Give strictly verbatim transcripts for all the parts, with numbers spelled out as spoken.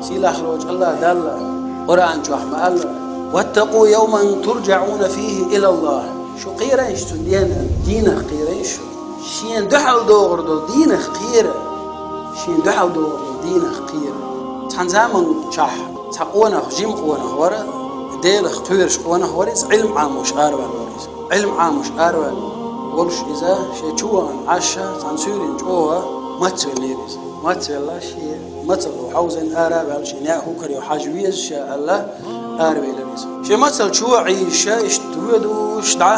Сийлахь волчу Аллах Далла Къуръан чохь ма аьлла: «واتقوا يوما ترجعون فيه إلى الله». Шу кхерайша цу дена, дийнах кхерайша шу. Шена дуьхьал догӀур долу дийнах кхера. Шена дуьхьал догӀур долу дийнах кхера. Цхьана заманчохь цхьа къонах, жима къонах вара, Делах кхоьруш къонах вара, иза Ӏилма Ӏамош араваьлла вара иза. Ӏилма Ӏамош араваьлла волуш иза, шен чу вахана Ӏаш, цхьана суьйранна чӀогӀа мацвеллера иза. Мацвелла шен мацалло хьовзийна ара а ваьлла, шен неӀ хӀокху карахь хьажа веза ша аьлла, аравелира иза. Шен мацалла чу а Ӏийша, иштта воьдуш дӀа,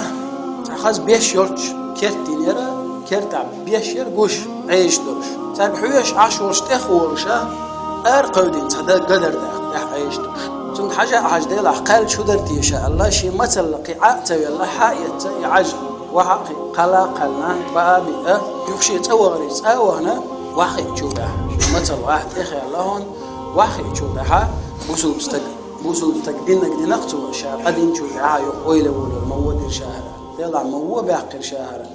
цхьа хаза беш йолчу керт динера, кертахь беш яра гуш, Ӏежаш долуш. Цаьрга хьоьжуш Ӏаш волуш тӀех волуша, ара кхевдина цхьа дан гадар даьхна тӀехь Ӏежаш долуш. Цунна хьажа а хьажа, делахь кхаьлла шу дара теша аьлла, шен мацалла кхин Ӏа а ца велла, хьа а эцна, и Ӏаж вахьа а кхин кхалла а кхаьллина, баа а биъна, юха шен цӀа вахарий цӀа а вахана, ваххиъ чу ваьхьа. Шен мацалла вахьа тӀехъяьлла хьуна, ваххиъ чу ваьхьа, бусулба стаг, бусулба стаг диннаг динах цо, ша къа динчул тӀаьхьа юха ойла волур ма вадира ша хӀара. Делахь ма вон баьккхира ша хӀара.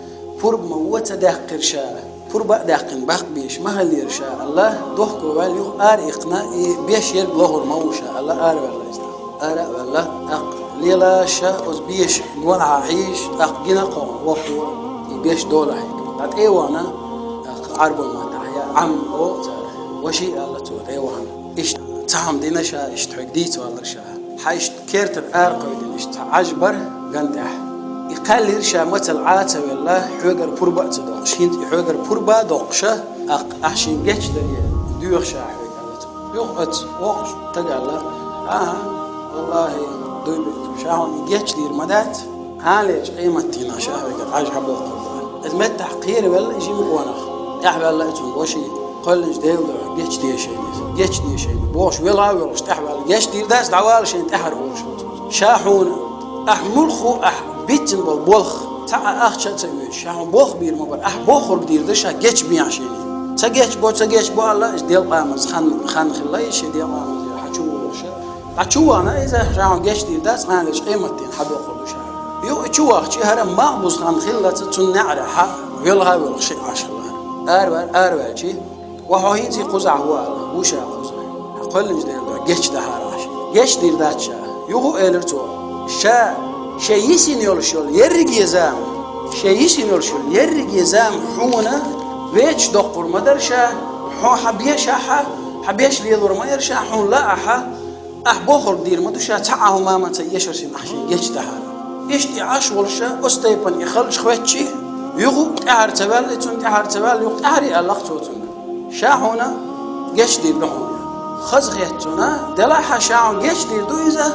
Пурба ма вон ца даьккхира ша. Пурба а даьккхина баккха беш ма хиллера ша аьлла, дохко ваьлла юха ара иккхина, и беш ерг лохур ма ву ша аьлла, ара ваьлла иза. Ара а ваьлла, тӀаккха лела ша оцу беша гонахьа хьийзаш, тӀаккха гина кхо воккхо, и беш долахь. Ткъа тӀе а вахана, тӀаккха Ӏарбойн маттахь я Ӏам олу цара. Ваши аьлла цо тӀе а вахана. Иштта цхьа хӀума дина ша, иштта хьоьга дийца валлара ша. Хьан иштта кертара ара кхевдина иштта цхьа Ӏаж бара ган тӀехь. И кхаьллира ша мацалла Ӏа а ца велла, хьоьгара пурба а ца доккхуш, хӀинца и хьоьгара пурба а доккхуша, тӀаккха ахь шен гечдаре доьху ша хьоьга аьлла цо. Юха оцу воккхачу стага аьлла: «ХӀан-хӀа, валлахӀи, дуй бу, ша хьуна гечдийр ма дац, хьалечу къематдийнахь ша хьоьга Ӏаж хьабоккхур ду». Иза меттахь кхеравелла и жима къонах. ТӀаьхьаваьлла и цуьнан ваши, кхоьллинчу Делан дуьхьа гечдийша иза, гечдийша иза. Бохуш, велха а воьлхуш, тӀаьхьаваьлла: «Гечдийр дац, дӀавала шена тӀаьхьара», олуш ву цо. Ша хьуна, ахь муьлхха а, ахь бицина болу болх, цхьа а ахча а ца оьцуш, ша хьуна болх бийр ма бара, ахь бохург дийр ду ша, гечбехьа шена. Ца гечбо, ца гечбо аьлла, иза делкъамаза хан, хан хилла, иза шен делкъамаза хьан чу вогӀуш. Ткъа чу вахана иза, ша хьуна гечдийр дац, хьалечу къематдийнахь хьабоккхур ду ша. Юха и чу вахча, хӀара малхбуза хан хиллалц цунна неӀарехьа, велха а воьлхуш шиъ Ӏаш хилла. Араваьлла, араваьлча, ва хьо хӀинца и кхузахь ву аьлла, ву ша кхузахь. Хьан кхоьллинчу Делан дуьхьа гечдахьара ахь шена. Гечдийр дац ша. Юха а элира цо: «Ша, шен йисина йолуш йолу ерриге зама, шен йисина йолуш йолу ерриге зама хьуна веча доккхур ма дара ша, хьо хьан бешахьа, хьан беш лелор ма яра ша, хьуна лаахьа, ахь бохург дийр ма ду ша, цхьа а хӀума ма ца эшар шена ахь шена гечдахьара». Иштта и Ӏаш волуша, оцу тайпана и халча хӀоьттича, юха а тӀаьхьара ца ваьлла, и цунна тӀаьхьара ца ваьлла, юха тӀаьхьара а аьлла цо цунна: «Ша хьуна гечдийр ду хьуна. Хаза хетта цунна, делахь а ша хьуна гечдийр ду иза,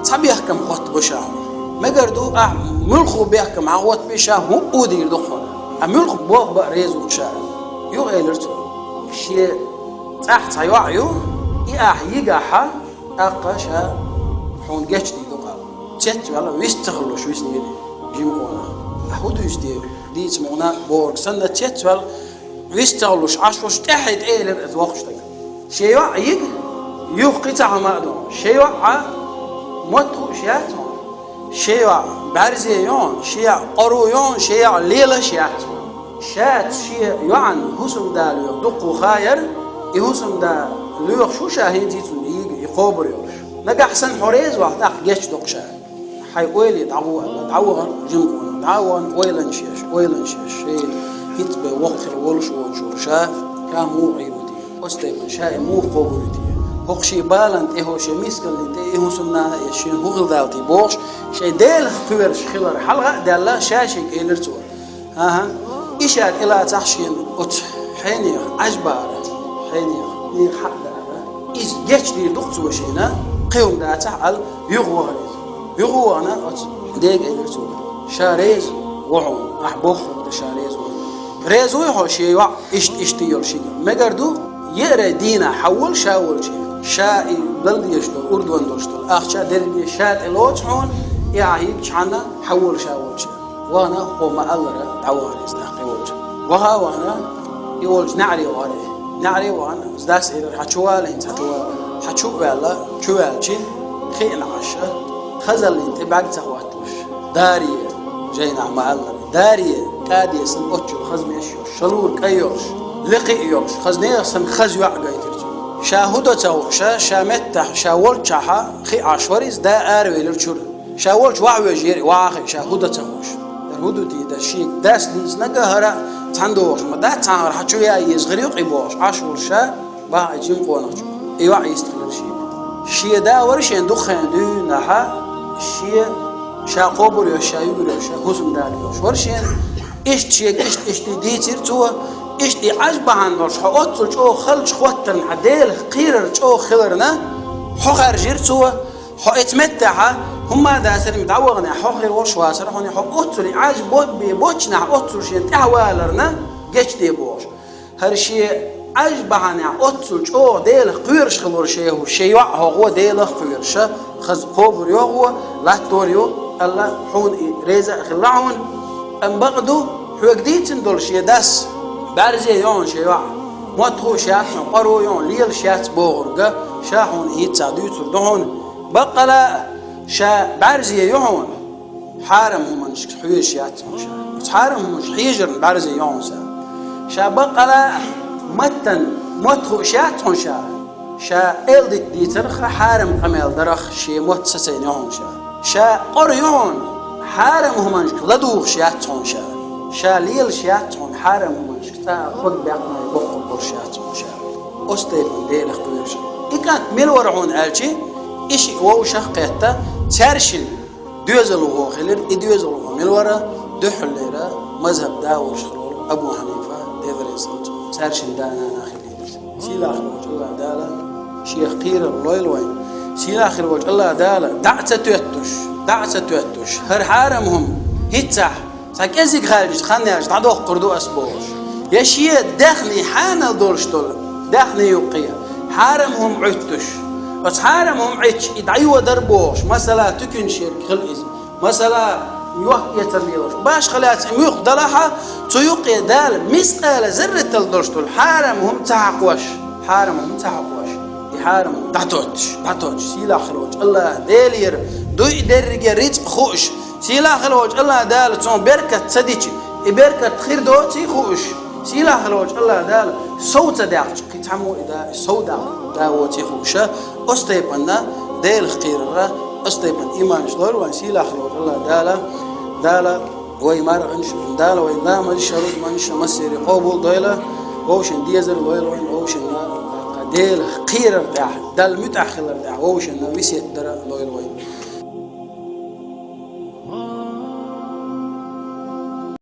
цхьа бехкам хӀоттабо ша хьуна. Мегар ду, ахь муьлхха бехкам хьан хӀоттабе, ша хӀуъа дийр ду хьуна. Ахь муьлхха болх бан реза ву ша». Юха элира цо: «Шен цӀахь цхьа йоӀ ю, и ахь йигахьа, тӀаккха ша хьуна гечдийр ду-кх», аьлла. Цецваьлла, вист ца хуьлуш виснера жима къонах. Ахь хӀун дуьйцу те, дийца ма ву бохург санна, цецваьлла, вист ца хуьлуш Ӏаш волуш тӀаьхье тӀе элира иза воккхачу стага: «Шен йоӀ йига, юха кхин цхьа хӀума а ду хьуна. Шен йоӀ а мотт хууш яц хьуна. Шен йоӀ бӀаьрзе ю хьуна, шен йоӀ къора ю хьуна, шен йоӀ лелаш яц хьуна. Шаца шен йоӀана хӀусамда лоьху дуккха хан яра, и хӀусамда лоьхуш ву ша хӀинца цунна йига, и кхобур йолуш. Нагахь санна хьо реза вахь, тӀаккха гечдо-кх ша». Хьайн ойла дӀагӀо аьлла, дӀавахана жима къонах, дӀавахана ойланаш еш, ойланаш еш, шен хӀинца бен воккха хила волуш воцуш вара ша, ша муха Ӏийр ву те, оцу тайпана ша и муха кхобур ву те, хӀокху шен баланна тӀе, хӀокху шен мискаллина тӀе и хӀусамнана а эцна шена хӀун хила дала те бохуш, шайн Делах кхоьруш хилар хьалха а даьлла, ша шега элира цо: «ХӀан-хӀа, и ша тӀелацахь шена оцу хьенех Ӏаж баара, хьенех, нехан хьакъ даара. Иза гечдийр ду-кх цо шена, кхин хӀума дацахь», аьлла, юха вахара иза. Юха а вахана, оцу дега элира цо: «Ша реза ву хьуна, ахь бохург дан ша реза ву хьуна. Реза вуй хьо шен йоӀ иштта-иштта йолуш йига? Мегар ду, еарай дийнахь хьан волу ша волчу, ша и дала дезаш долу, урдон долуш долу ахча дерриге ша тӀе лоцу хьуна, и ахь йигчхьана хьан волу ша волчу». Вахана, хӀокхо ма-аллара, дӀавахара иза тӀаккха и волчу. Ваха а вахана, и волчу неӀаре вахара и. НеӀаре а вахана, оцу дас элира: «Хьан чу вала хӀинца, хьан чу вала». Хьан чу а ваьлла, чу ваьлча, хиъна Ӏаш, хазаллина тӀе бӀаьрг ца хӀотталуш, даре, жайнахь ма-аллара, даре, кӀаде санна оццул хаза меш йолуш, шалура кӀай йолуш, лекхе а йолуш, хаза нехан санна хаза йоӀ гайтира цунна. Ша хӀун до ца хууш, ша меттахь, ша волччахьа хи Ӏаш вара иза, да аравелира чуьра. Ша волчу вахьа вежа яра и вахьа хи, ша хӀун до ца хууш. ХӀара хӀун ду те, да шега дас дийцинарг а хӀара цхьаьна догӀуш ма дац, цхьанхьара хьан чу яа еза хир ю-кх и бохуш, Ӏаш волуш ша бахьа и жима къонахчух. И йоӀ йистхилира шега. Шен да вара шен дукха хенахь дуьйна, шен ша кхобур йолуш, ша югур йолуш, ша хӀусамда лелош вара шена. Иштта шега, иштта, иштта дийцира цо, иштта и Ӏаж бахьана долуш, хьо оццул чӀогӀа халчу хӀоттарна, хьан Делах кхерар чӀогӀа хиларна, хьо хаьржира цо, хьо эца меттехьа, хӀумма а дацара, дӀаваханехь, хьо хир волуш вацара хьуна, хьо оццул и Ӏаж бо-, бе-, боцчунахь оццул шена тӀаьхьаваларна, гечде бохуш. ХӀара шен Ӏаж бахьанехь оццул чӀогӀа Делах кхоьруш хилура шен хӀу, шен йоӀ хьо гӀо Делах кхоьруша, хаза кхобур йо гӀо, латтор ю, Алла хьуна и реза а хилла хьуна. Амма бакъ ду, хьоьга дийцина долу шен дас, бӀаьрзе ю хьуна шен йоӀ, мотт хууш яц хьуна, къоро ю хьуна, лелаш яц бохург а, ша хьуна хӀинца а дуьйцур ду хьуна. Баккъала а ша бӀаьрзе ю хьуна. Хьарам хӀуманашка хьоьжуш яц хьуна ша. Оцу хьарам хӀуманаш хьежарна бӀаьрзе ю хьуна ша. Ша баккъала а маттан мотт хууш яц хьуна ша. Ша эладита дийцарх а, хьарам къамел дарх а шен мотт сацийна ю хьуна ша. Ша къора ю хьуна, хьарам хӀуманашка ладугӀуш яц хьуна ша. Ша лелаш яц хьуна хьарам хӀуманашка, цкъа а ког баьккхина боккхур болуш яц хьуна ша. Оцу тайпана Делах кхоьруш. И кӀант мила вара хьуна аьлча, и шиъ вовшах а кхетта, цаьршинна доьзалхо хилира, и доьзалхо мила вара, дуьххьарлера мазхӀаб да волуш хилла волу Абу Хьанифа, Делан реза хилла цунна, цаьршинна да-нана хилира. Сийлахь волчу АллахӀ Дала шех кхерар лойла вайна. Сийлахь волчу АллахӀ Дала дӀа а ца тоьттуш, дӀа а ца тоьттуш, хӀара хьарам хӀума хӀинццехь цхьа кӀеззиг хаьлча хан яьлча дӀадоккхур ду ас бохуш. Я шен даьхний хьанал долуш долу, даьхний юккъе хьарам хӀума Ӏуьттуш. Оцу хьарам хӀума Ӏуьттуш и дӀайодар бохуш, масала, туьканаш ерг хила иза. Масала, йохк-эцар лелош. Башха лаьцна и муьлхха далахьа, цу юккъе Дала мискъала зарратал долуш долу хьарам хӀума ца хьакхош, хьарам хӀума ца хьакхош. И хьарам хӀума дӀатоттуш, дӀатоттуш, сийлахь волчу АллахӀ Делера дуй дерриге рицкъ хууш, сийлахь волчу АллахӀ Дала цунах беркат ца дича, и беркат хир доций хууш, сийлахь волчу АллахӀ Дала сов ца даьккхича, кхин цхьаммо и да, и сов даккха да воций хууша, оцу тайпана Делах кхерара, оцу тайпана иманаш лойла вайн сийлахь волчу АллахӀ Дала, Дала вай марханаш, Дала вай ламазаш, рузбанаш, массери къобал дойла, вовшийн дезар лойла вайн, вовшийн Делах кхерар тӀехь, Далла муьтӀахь хилар тӀехь, вовшийн весет дара лойла вайн.